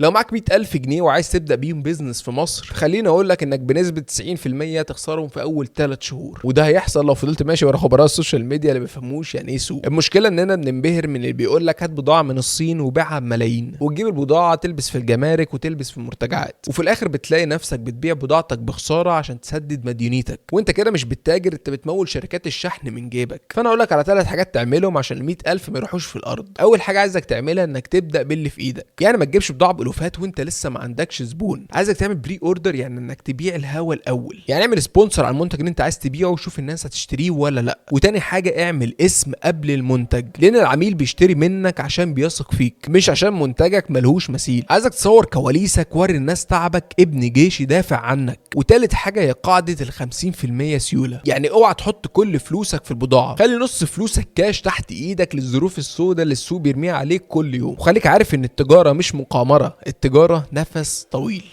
لو معاك 100,000 جنيه وعايز تبدأ بيهم business في مصر، خليني اقول لك انك بنسبة 90% تخسرهم في اول 3 شهور، وده هيحصل لو فضلت ماشي ورا خبراء ال social media اللي بيفهموش يعني ايه سوق. المشكلة اننا بننبهر من اللي بيقول لك هات بضاعة من الصين وبيعها بملايين، وتجيب البضاعة تلبس في الجمارك وتلبس في المرتجعات، وفي الاخر بتلاقي نفسك بتبيع بضاعتك بخسارة عشان تسدد مديونيتك، وانت كده مش بتتاجر، انت بتمول شركات الشحن من جيبك. فانا اقول لك على 3 حاجات تعملهم عشان ال 100,000 ما يروحوش في الارض. اول حاجة عايزك تعملها انك تبدأ باللي في ايدك، يعني ما تجيبش بضاعة بألوفات وانت لسه ما عندكش زبون. عايزك تعمل pre-order، يعني انك تبيع الهوا الاول، يعني اعمل sponsor على المنتج اللي انت عايز تبيعه وشوف الناس هتشتريه ولا لا. وتاني حاجة اعمل اسم قبل المنتج، لان العميل بيشتري منك عشان بيثق فيك، مش عشان منتجك ملهوش مثيل. عايزك تصور كواليسك، وري الناس تعبك، ابني جيش يدافع عنك. وتالت حاجة هي قاعدة ال 50% سيولة، يعني اوعى تحط كل فلوسك في البضاعة، خلي نص فلوسك كاش تحت ايدك للظروف السوداء اللي السوق بيرميها عليك كل يوم. وخليك عارف ان التجارة مش مقامره، التجارة نفس طويل.